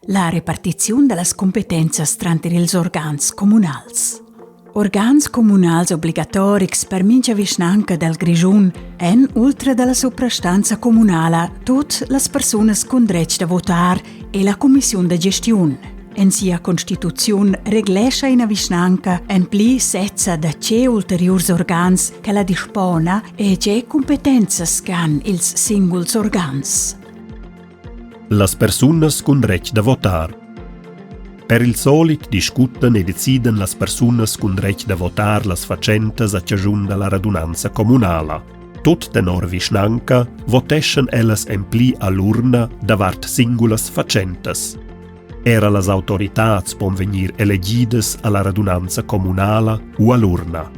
La repartiziun da las cumpetenzas tranter ils organs communals. Organs communals obligatorics per mincha vischnanca dal Grischun èn ultra da la suprastanza communala tut las persunas cun dretg da votar e la cumissiun da gestiun. En sia constituziun reglescha ina vischnanca en pli sezza da tge ulteriurs organs ch'ella dispona e tge cumpetenzas che han ils singuls organs. Las persunas cun dretg da votar. Per il solit discutan e decidan las persunas cun dretg da votar las fatschentas a chaschun da la radunanza communala. Tut tenor vischnanca voteschan ellas en pli a l'urna davart singulas fatschentas. Era las autoritads pon vegnir elegidas a la radunanza communala u a l'urna.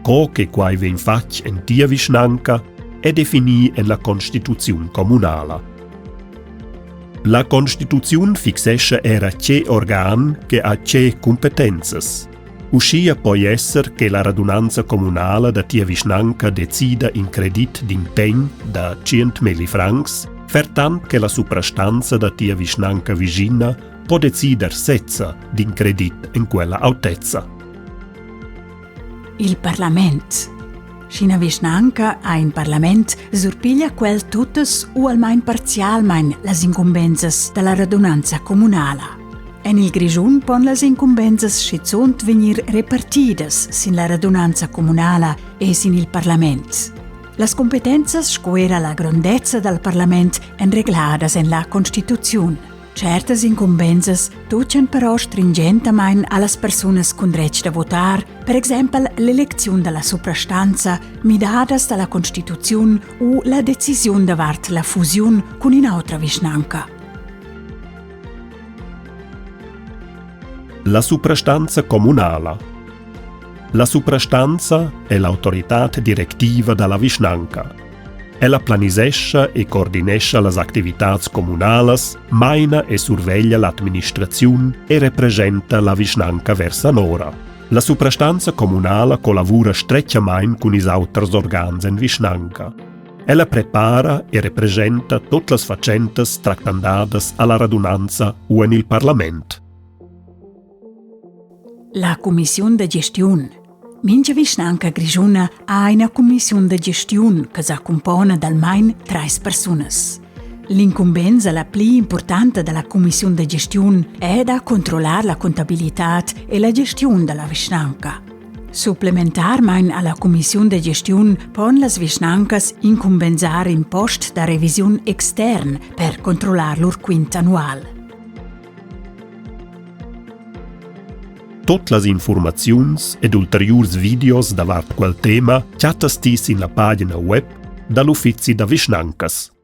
Co che quai vegn fatg en tia vischnanca è definì en la constituziun communala. La constituziun fixescha era tge organ che ha tge cumpetenzas. Uschia poi esser che la radunanza communala da tia vischnanca decida in credit d'impegn da 100 francs, fertant che la suprastanza da tia vischnanca vischina po decider sezza d'in credit en quella autezza. Il parlament. Sch'ina vischnanca ha in parlament, surpiglia quel tuttas u almain parzialmain las incumbensas da la radunanza communala. En il Grischun pon las incumbensas schizunt vegnir repartidas sin la radunanza communala e sin il parlament. Las cumpetenzas sco era la grondezza dal parlament èn regladas en la Constituziun. Tschertas incumbensas tutgan però stringentamain a las persunas cun dretg da votar, per exempel l'elecziun da la suprastanza, midadas da la constituziun u la decisiun davart la fusiun cun in'autra vischnanca. La suprastanza communala. La suprastanza è l'autoritad directiva da la vischnanca. Ella planisescha e coordinescha las activitads communalas, maina e surveglia l'administraziun e representa la vischnanca vers anora. La suprastanza communala collavura stretgamain cun ils auters organs en vischnanca. Ella prepara e representa tut las fatschentas tractandadas alla radunanza u en il parlament. La cumissiun da gestiun. Mincha vischnanca grischuna ha ina cumissiun da gestiun che sa cumpona d'almain trais persunas. L'incumbensa la pli importanta da la cumissiun da gestiun è da controllar la contabilitad e la gestiun da la vischnanca. Supplementarmain a la cumissiun da gestiun pon las vischnancas incumbensar in post da revisiun extern per controllar lur quint annual. Tot las informaziuns ed ulteriurs videos davart quel tema chattas ti sin la pagina web da l'Uffizi da vischnancas.